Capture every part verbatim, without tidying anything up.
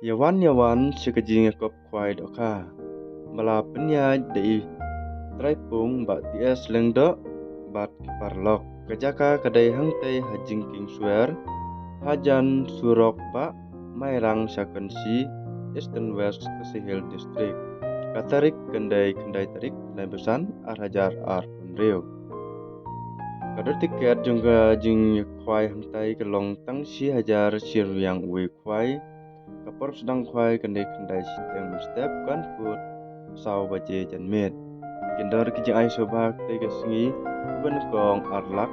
Ïawan ïawan sha ka jingïakop khwai dohkha ba la pynïaid da i Trai Pung Bah T S Lyngdoh bad ki paralok. Ka jaka ka dei hangtei ha Jingkieng Swer, hajan surok Bah Mairang sha Kynshi, Eastern West Khasi Hills District. Ka tarik kan dei khyndai tarik Naibasan ar hajar arphew hynriew. Ka dor tiket jong ka jingkhwai hangtei ka long tang shi hajar shi rynieng uwei u khwai. Ka por sdang khwai kan dei khyndai shiteng mynstep, kan kut saw baje janmiet. Kin don ki jingai sngewbha katei ka sngi: u banyngkong ar lak,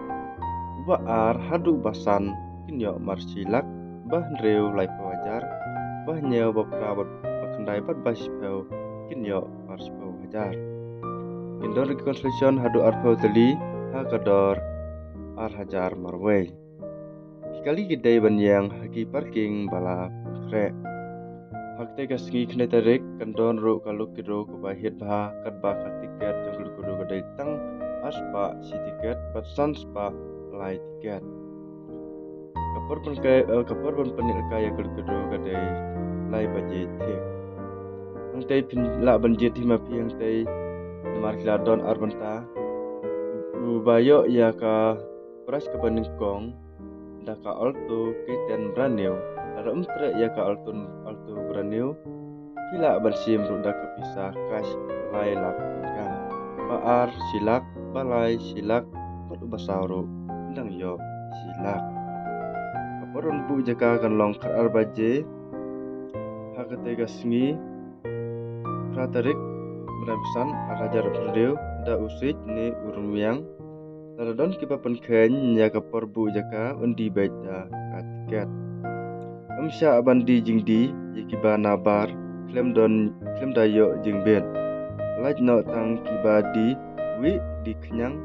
u ba ar haduh ba san kin ïoh mar shi lak, ba hynriew laiphew hajar, ba hynñiew, ba phra, ba khyndai bad ba shiphew kin ïoh mar shiphew hajar. Kin don ki consolation haduh arphew tylli ha ka dor ar hajar marwei. Ki kali ki dei ban ïeng ha ki parking ba la pynkhreh. Ha katei ka sngi khyndai tarik kan don ruh ka lucky draw kaba hiat bha, katba ka tiket jong ka lucky draw ka dei tang ar spah shi tiket bad san spah lai tiket. Ka por ban kai, eh, ka por ban pynïalehkai ïa ka lucky draw ka dei lai baje thiah. Hangtei phin lah ban jied hi ma phi hangtei, namar ki la don ar bynta. U ba ïoh ïa ka prize kaba nyngkong da ka Alto K ten brand new. Lada um treh ïa ka Alto, Alto brand new, phi lah ban shim ruh da ka pisa cash lai lak tyngka. Ba ar shi lak, ba lai shi lak, bad u ba saw ruh dang ïoh shi lak. Ka por ban buh jaka kan long khatar baje ha katei ka sngi, phra tarik bnai Naibasan ar hajar arphew hynriew, da u siej ne u rmiang. Lada don kiba pynkheiñ ïa ka por buh jaka, un die beit da ka tiket. Ym shah ban die jingdie ïa kiba nabar khlem don, khlem da ïoh jingbit. Lait noh tang kiba die wih die khñiang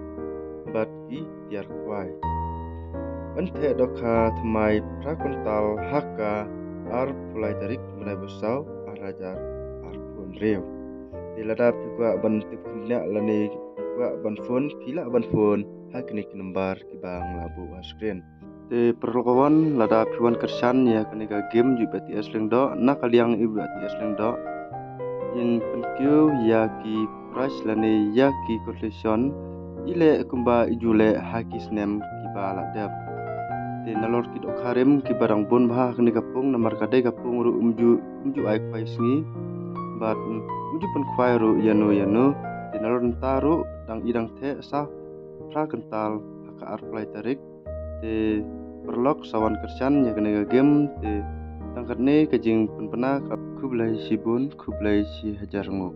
bad ki tiar khwai. Yn theh dohkha thymmai phra kwintal ha ka arphew lai tarik bnai Naibasan ar hajar arphew hynriew. Te lada phi kwah ban tip khyndiat lane phi kwah ban phone, phi lah ban phone ha kine ki number kiba nga la buh ha screen. Te paralok, lada phi wan kyrshan ïa kane ka game jong i Bah T S Lyngdoh, na ka liang i Bah T S Lyngdoh, in pynkiew ïa ki prize lane ïa ki consolation i leh kumba i ju leh ha ki snem kiba la dep. Te nalor ki dohkha rim kiba dang bun bha ha kane ka pung, namar ka dei ka pung ruh um ju, um ju ai khwai sngi bad um ju pynkhwai ruh ïano ïano. Te nalor mynta ruh dang i dang theh sa phra kwintal ha ka arphew lai tarik. Te paralok, sa wan kyrshan ïa kane ka game. Te tang katne ka jingpynbna. Khublei shibun, khublei shi hajar nguh.